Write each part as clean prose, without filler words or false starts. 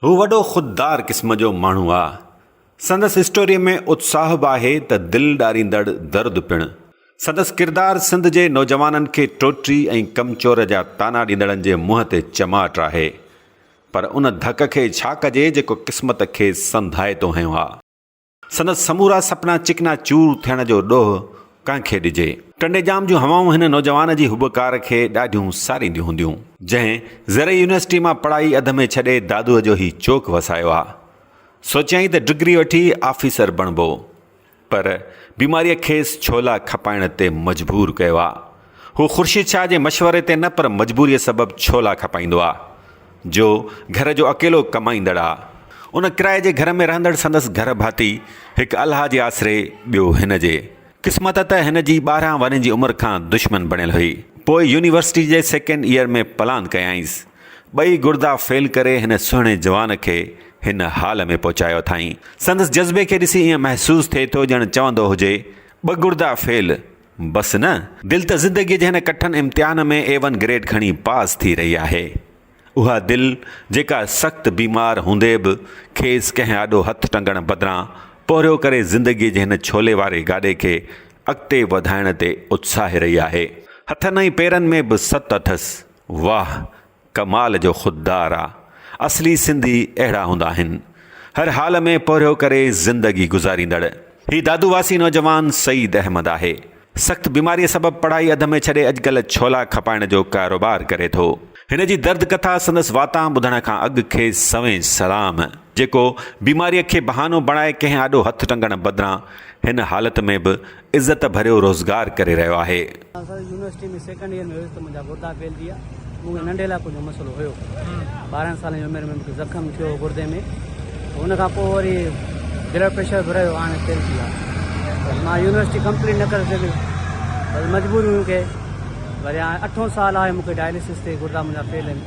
هو وڏو خوددار قسم جو ماڻهو آ. سندس اسٽوريء ۾ اتساهه به آهي ته دل ڏاريندڙ درد پڻ. سندس ڪردار سنڌ جي نوجوانن کي ٽوٽي ۽ ڪمچور جا طعنا ڏيندڙن جي منهن تي چماٽ آهي. پر ان ڌڪ کي ڇا ڪجي جيڪو قسمت کيس سنڌائتو هنيو آ. سندس سمورا سپنا چڪنا چور ٿيڻ جو ڏوهه ڪنهن کي ڏجي؟ ٽنڊي ڄام جون هوائون هن نوجوان جي هٻڪار کي ڏاڍيون سارينديون هونديون. جنهن زرعي يونيورسٽي مان پڙهائي اڌ ۾ ڇڏي دادوء جو هي چوڪ وسايو آ. سوچيائين ته ڊگري وٺي آفيسر بڻبو. پر بيماريء کيس ڇولا کپائڻ تي مجبور ڪيو آ. هو خورشيد شاهه جي مشوري تي نه پر مجبوريء سبب ڇولا کپائيندو آ، جو گهر جو اڪيلو ڪمائيندڙ آ. ان ڪرائي جي گهر ۾ رهندڙ سندس گهر ڀاتي هڪ الله جي آسري ٻيو هن جي. قسمت ته هن جي 12 ورهين جي عمر کان دشمن بڻيل هئي. پوء يونيورسٽي جي سيڪنڊ ايئر ۾ پلاند ڪيائينس. ٻئي گڙدا فيل ڪري هن سهڻي جوان کي هن حال ۾ پهچايو اٿائين. سندس جذبي کي ڏسي ائين محسوس ٿئي ٿو ڄڻ چوندو هجي، ٻه گڙدا فيل، بس نه؟ دل ته زندگيء جي هن ڪٺن امتحان ۾ اي ون گريڊ کڻي پاس ٿي رهي آهي. اها دل جيڪا سخت بيمار هوندي به کيس ڪنهن آڏو هٿ ٽنگڻ بدران پورهيو ڪري زندگيء جي هن ڇولي واري گاڏي کي اڳتي وڌائڻ تي اتساهي رهي آهي. هٿن ۽ پيرن ۾ به ست اٿس. واهه! ڪمال جو خوددار آ. اصلي سنڌي اهڙا هوندا آهن. هر حال ۾ پورهيو ڪري زندگي گذاريندڙ. هي دادو واسي نوجوان سعيد احمد آهي. سخت بيماريء سبب پڙهائي اڌ ۾ ڇڏي اڄڪلهه ڇولا کپائڻ جو ڪاروبار ڪري ٿو. هن جي درد ڪٿا سندس واتان ٻڌڻ کان اڳ کيس سوين سلام. جيڪو بيماريء کي بهانو بڻائي ڪنهن آڏو هٿ ٽنگڻ بدران هن حالت ۾ به عزت ڀريو روزگار ڪري رهيو آهي. مان سر يونيورسٽي ۾ سيڪنڊ ايئر ۾ هيس ته منهنجا گردا فيل ٿي ويا. مون کي ننڍي لاء ڪجهه مسئلو هيو. 12 سالن جي عمر ۾ مون کي زخم ٿيو هو گردي ۾ ان کان پوء وري بلڊ پريشر به رهيو هاڻي فيل ٿي ويا. بس مان يونيورسٽي ڪمپليٽ نه ڪري سگهيس. بس مجبوريون هيون ڪي وري هاڻي اٺون سال آهي مون کي ڊائلسس تي گردا منهنجا فيل آهن.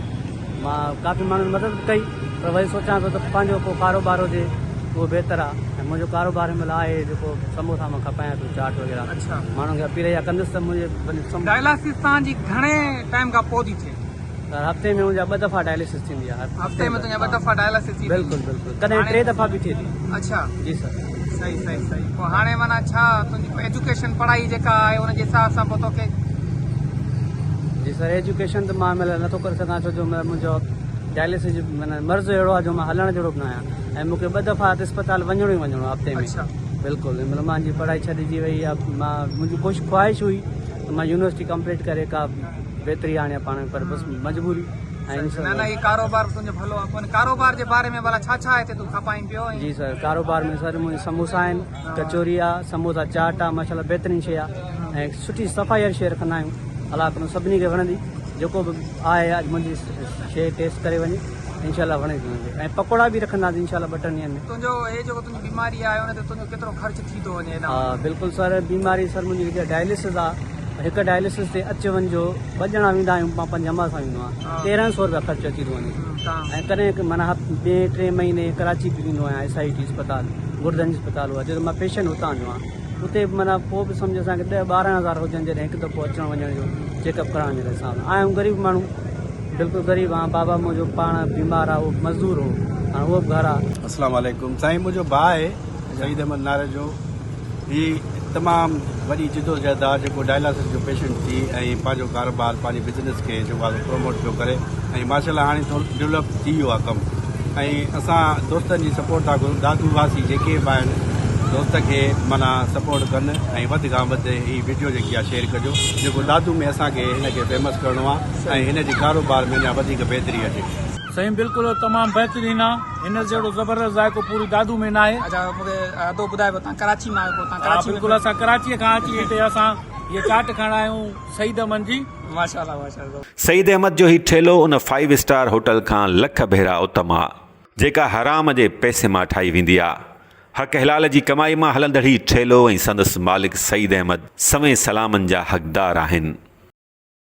مان ڪافي ماڻهن مدد به ڪئي پر وري سوچان ٿو ته پنهنجو ڪو ڪاروبار هجي اهو بهتر آهي ۽ منهنجو ڪاروبار هن مهل آهي جيڪو سموسا مان کپايان ٿو چاٽ وغيره ماڻهن کي اپيل اها ڪندس ته منهنجي ڊائلاسز توهان جي گهڻي ٽائيم کان پوء ٿي ٿئي؟ سر هفتي ۾ منهنجا ٻه دفعا ڊائلاسز ٿيندي آهي هفتي ۾ تنهنجا ٻه دفعا ڊائلاسز ٿي بلڪل بلڪل ڪڏهن ٽي دفعا به ٿئي ٿي. اڇا جي سر. صحيح صحيح صحيح پوء هاڻي معنيٰ ڇا تنهنجي ايجوڪيشن پڙهائي جيڪا آهي ان جي حساب سان پوء توکي. جي سر ايجوڪيشن ته مان مهل نٿو ڪري سگهان ڇو جو منهنجو ڊائلسس جو معنيٰ مرض اهڙو آهي جو مان هلڻ جهڙو به نه آهيان ۽ مون کي ٻه دفعا اسپتال وڃڻو ئي وڃڻو آهي هفتي ۾ بلڪل هن مهل منهنجي پڙهائي ڇڏجي وئي آهي مان منهنجي ڪوشش خواهش هئي ته مان يونيورسٽي ڪمپليٽ ڪري ڪا بهتري آڻيان پاڻ ۾ پر بس مجبوري نه نه هي ڪاروبار به تنهنجو ڀلو آ پوء ڪاروبار جي باري ۾ ڀلا ڇا ڇا هتي تون کپائين پيو جي سر ڪاروبار ۾ سر منهنجي سموسا آهن ڪچوري آ سموسا چاٽ آ ماشاءالله بهترين شي آ ۽ سٺي صفائي واري شي رکندا آهيون الله ڪندو سڀني کي وڻندي جيڪو به آهي اڄ منهنجي شي ٽيسٽ ڪري وڃي انشاء الله وڻي ٿي وڃي ۽ پڪوڙا به رکنداسين انشاء الله ٻه ٽن ڏينهن ۾. تنهنجو هي جيڪو تنهنجي بيماري آهي ان تي تنهنجو ڪيترو خرچ ٿي ٿو وڃي ها بلڪل سر بيماري سر منهنجي هڪ ڊائلسز آ هڪ ڊائلسز تي اچ وڃ جو ٻه ڄڻا ويندا آهيون مان پنهنجي امان سان ويندو آهيان 1300 روپيا خرچ اچي ٿو وڃي ۽ ڪڏهن معنيٰ ٻئي ٽئين مهيني ڪراچي به ويندو آهيان ايس I ٽي اسپتال گردن جي اسپتال اها جو مان پيشنٽ اتان جو آهيان اتي به معنيٰ پوء به سمجهه اسان کي ڏهه 12 هزار هجن جڏهن هڪ دفعو اچڻ وڃڻ جو چيڪ اپ ڪرائڻ جي لاء سان آهيون غريب ماڻهو بلڪل غريب آهيان بابا منهنجو پاڻ بيمار آهي اهو مزدور هو هاڻي اهو به گهر آهي. اسلام عليڪم سائين منهنجو ڀاء آهي سعيد احمد ناريجو هي تمام وڏي جدوجهد آ جيڪو ڊائلاسس جو پيشنٽ ٿي ۽ پنهنجو ڪاروبار پنهنجي بزنس کي جيڪو آ سو پروموٽ پيو ڪري ۽ ماشاء الله هاڻي ٿورو ڊولپ ٿي ويو آ ڪم ۽ اسان دوستن جي سپورٽ ٿا گهرون دادو واسي جيڪي به آهن دوست کي معنيٰ سپورٽ ڪن ۽ وڌ کان وڌ هي وڊيو جيڪي آ شيئر ڪجو جيڪو دادو ۾ اسان کي هن کي فيمس ڪرڻو آ ۽ هن جي ڪاروبار ۾ اڃا وڌيڪ بهتري اچي. سائين بلڪل تمام بهترين آ هن جهڙو زبردست ذائقو پوري دادو ۾ ناهي. اچا مونکي ادو ٻڌايو تان ڪراچي مان آيو پوء تان ڪراچي ها بلڪل اسان ڪراچي کان اچي هتي اسان هي چاٽ کائڻ آيا آهيون سعيد احمد جي. ماشاءالله ماشاءالله. سعيد احمد جو هي ٺيلو ان فائيو اسٽار هوٽل کان لک ڀيرا اتم آ جيڪا حرام جي پئسي مان ٺاهي ويندي آ. حق حلال جي ڪمائي مان هلندڙ هي ٺيلو ۽ سندس مالڪ سعيد احمد سوين سلامن جا حقدار آهن.